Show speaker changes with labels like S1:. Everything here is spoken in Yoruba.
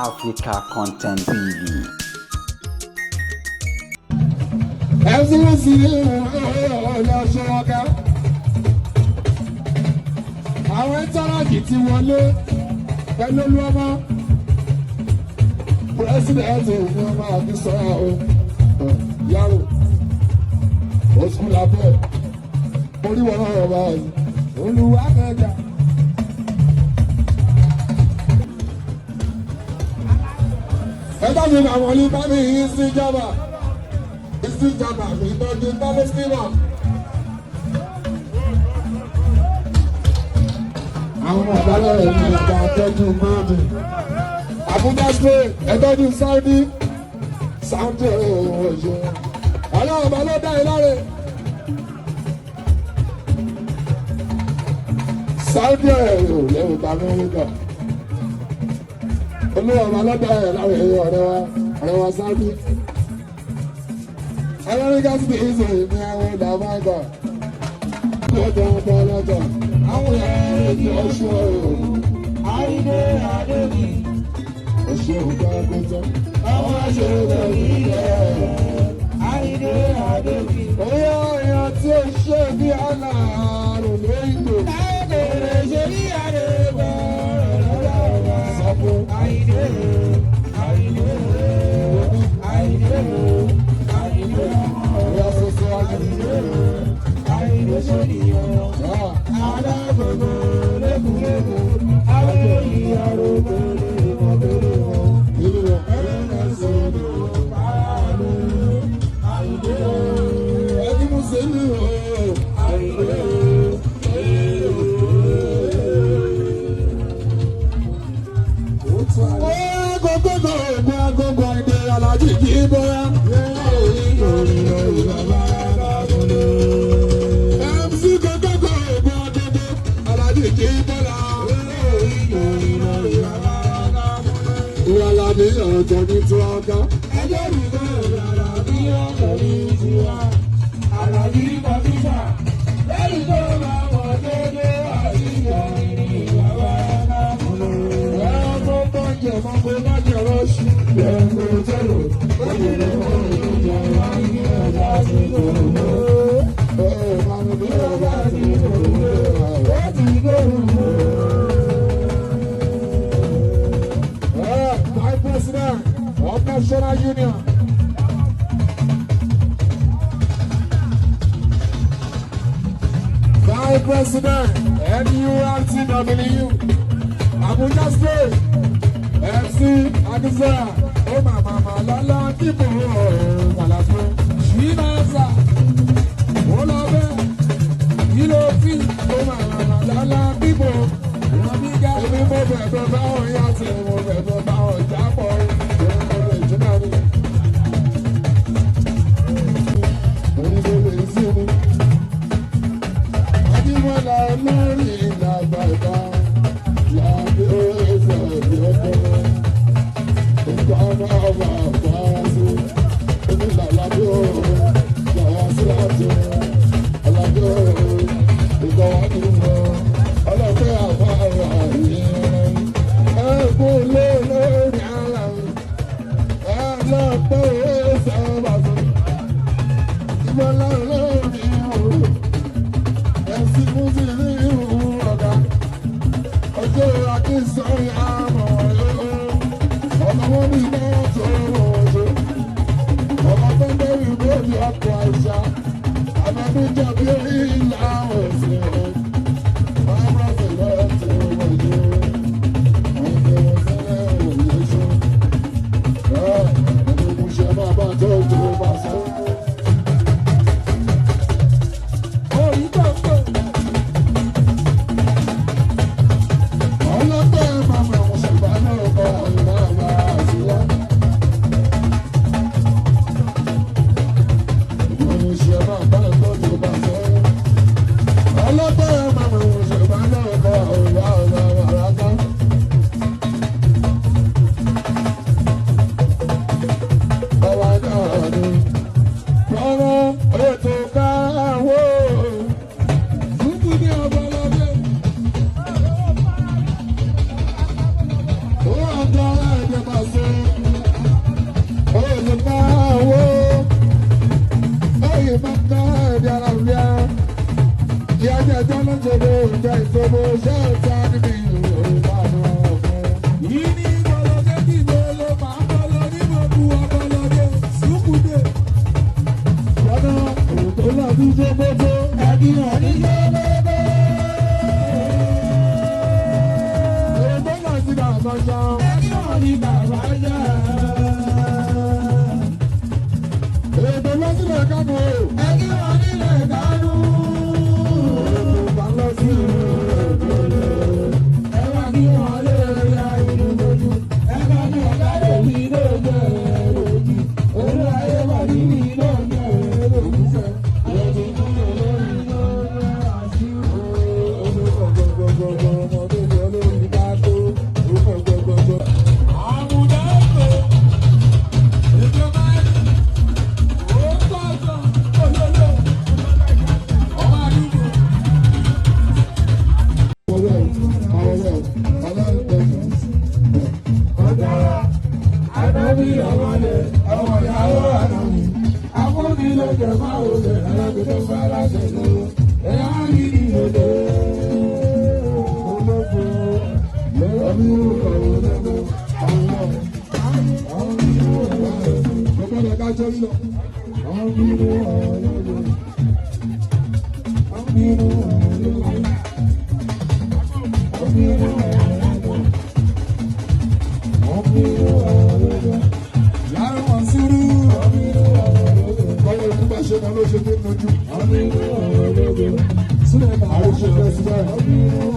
S1: Africa Content TV.
S2: Ẹ̀sìn ọ̀lẹ́ ọ̀ṣọ́wọ́ká. Àwọn ẹ́ńtọ́rọ̀jì ti wọlé pẹ̀lú olúọmọ. Pírẹ́sìdẹ̀ẹ́tì ni wọ́n máa fi sọ́ra o. Yàrá oṣù lábẹ́ orí wọn náà bá yìí. Olúwa kẹjà. Ẹ bá mi àwọn olùbá mi yìí sí ìjọba ìsìjàmbá ìtọ́jú pálẹ́sítínà. Àwọn ọ̀dọ́lẹ̀ ní ọ̀gá tọ́jú góòdù. Abuja State ẹ̀tọ́jú Saudi Saudi ọ̀ṣọ́. Ọlọ́run ọba ló dá yín láre. Saudi ẹ̀rọ lẹ́wọ̀n bá Amẹ́ríkà. Olúwa ọba ló dá yín láre ọ̀rẹ́ wa Saudi. Amẹ́ríkà sì ti sọ èmi àwọn ìdá máa gbà. Lọ́jọ́ ọba lọ́jọ́, àwọn ẹ̀rọ ní ọṣù ọ̀rọ̀.
S3: Àyìndé Adébí,
S2: Ọṣù ọ̀gá agbẹ́jọ́. Àwọn aṣèré tẹ̀lé ilẹ̀.
S3: Àyìndé Adébí.
S2: Oyè èèyàn tí ó ṣe bí aláàrùn lóyìnbó.
S3: Káyọ̀dé ṣe bí àdébọ̀ lọ́dọ̀ wa.
S2: Sọ fún
S3: Àyìndé, Àyìndé, Àyìndé, Àyìndé ọmọ.
S2: ọ̀yà soso wájú.
S3: Àyìndé ṣe nìyẹn. Alágbogbo lẹ́kùnlẹ́kùn, àwọn ìyàrá ògbólé mọ̀tòlé wọn.
S2: Ìlú wọn.
S3: Ẹ̀rẹ́ sọ̀rọ̀ pàálù. Àyìndé,
S2: Ẹni mú sí ìlú o.
S3: Àyìndé,
S2: Agogo ògùn agogo àìdè alájì kì í bọ́yá. MC gogogo ògùn agogo alájì kì í bọ́lá. Ìwà làbí ọ̀jọ̀ ní tiwa ká.
S3: Ẹjọ́ mi kò rárá bí ọ̀rọ̀ ní tiwa. Àlàyé kọ̀míṣà lẹ́yìn tó máa wọ̀ dédé àti ìyọrin ní ìyàwó aláàbò.
S2: Ẹ tó bá jẹ mọ́ kó má jẹ rọ́ṣù. Ẹ kò tẹ̀lé ó lè lè mọ́ ìjà wá ní ọjà sí ìgbòho. Ẹ máa ń bí ọjà sí ìgbòho.
S3: Ó ti gbèrú mọ́.
S2: My president of National Union. My president, NURTW, Abuja State, FC Adisa, ó màmá màlálá kíbo màlàfo, Ṣínàṣà, ó lọ bẹ́ẹ̀, kí ló fi, ó màmá màlálá kíbo, èmi mo bẹ̀bẹ̀ báwọn yá ti mo bẹ̀bẹ̀ báwọn jábọ̀, èmi mo lè jìnnà mi. Èmi mo lè sí mi. Ajímọ́lá olórí làgbàgbà làbí ẹsẹ̀ ìdí ọkọ. Nǹkan ọmọ ọba àgbà sí. Omi làlábí òòrùn làwọn sí láti alábí òòrùn ìgbà wà nínú ọlọ́pẹ́ àwọn àwọn àyè. Ẹ̀kú lé lórí ara mi. Ẹ̀lọ́pẹ́ ẹsẹ̀ bàtà. Ìmọ̀lá olórí òòrùn ẹ̀sìn mùsùlùmí ìhù ọ̀gá ọjọ́ akínsọ́rí àmọ̀ ọmọ wọn ní mọ́tò ọjọ́ ọmọ tó ń bẹ̀rù lórí ọkọ̀ àìsà àmọ́bíjà bí orí ìlà òsè ọmọ lọ́tò ọjọ́ ọjọ́ sẹ́lẹ̀ òye ṣó ẹ̀ ẹ̀mí ṣe máa bá tó tó bá sọ.
S3: Orí kòkó.
S2: Ọlọ́pẹ́ màmá òṣùpá náà kọ́ ọ̀nà àmà àṣìlá. Ìgbọ̀nìṣẹ́ máa bá tọ́jú bá sọ. Ọlọ́pẹ́ Ọbásanjọ́.
S3: Ẹni wọn ní bàbá jà.
S2: Èdè lọ́sílẹ̀ Kánò.
S3: Ẹni wọn nílẹ̀ Kánò.
S2: Èdè bá lọ sí èdè.
S3: Ẹ wá kí wọn lè ya inú lójú. Ẹ bá ní ọ̀gá lèmi ló jẹ́ lójú. Olú ayé bá ní mi ló jẹ́ lójú sẹ́. Ayé ti kúrò lórí lórí àṣírí. Ànábì ọmọdé, ọmọ ìyàwó ànábì. Akúni ló jẹ máa wò lè alágbèdè bá aláṣẹ lówó. Ẹ̀yà yìí ni òde.
S2: Àwọn òṣèlú ẹ̀sìn báyìí.